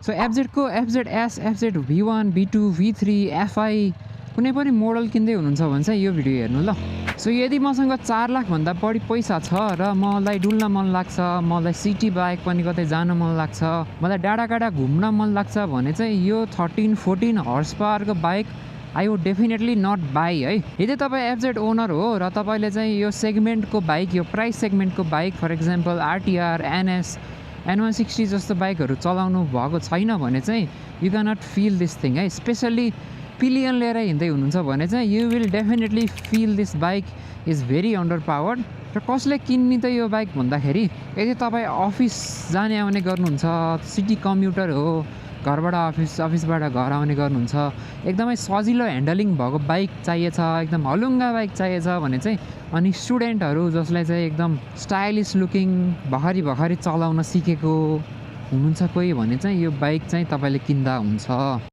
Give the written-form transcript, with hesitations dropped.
So एफजेडको FZ-S, FZ V1, V2, V3, FI कुनै पनि model किन्दै हुनुहुन्छ भने चाहिँ यो भिडियो हेर्नु ल। सो यदि मसँग 4 लाखभन्दा बढी पैसा छ र मलाई डुल्न मन लाग्छ, मलाई सिटी बाहेक पनि कतै जान मन लाग्छ, मलाई डाँडा घुम्न मन लाग्छ भने चाहिँ यो 13-14 horse पावरको bike I would definitely not by है। यदि तपाईँ एफजेड ओनर हो र तपाईँले चाहिँ यो सेगमेन्टको बाइक, यो price सेगमेन्टको bike for example RTR, NS, N160 जस्तो बाइकहरू चलाउनु भएको छैन भने चाहिँ you can not feel this thing है। स्पेसल्ली पिलियन लिएर हिँड्दै हुनुहुन्छ भने चाहिँ you will definitely feel this bike is very under powered. र कसले किन्ने त यो बाइक भन्दाखेरि यदि तपाईँ अफिस जाने आउने गर्नुहुन्छ, सिटी कम्युटर हो, घरबाट अफिसबाट घर आउने गर्नुहुन्छ, एकदमै सजिलो ह्यान्डलिङ भएको बाइक चाहिएछ, एकदम हलुङ्गा बाइक चाहिएछ भने चाहिँ, अनि स्टुडेन्टहरू जसलाई चाहिँ एकदम स्टाइलिस लुकिङ भर्खरी चलाउन सिकेको हुनुहुन्छ कोही भने चाहिँ यो बाइक चाहिँ तपाईँले किन्दा हुन्छ।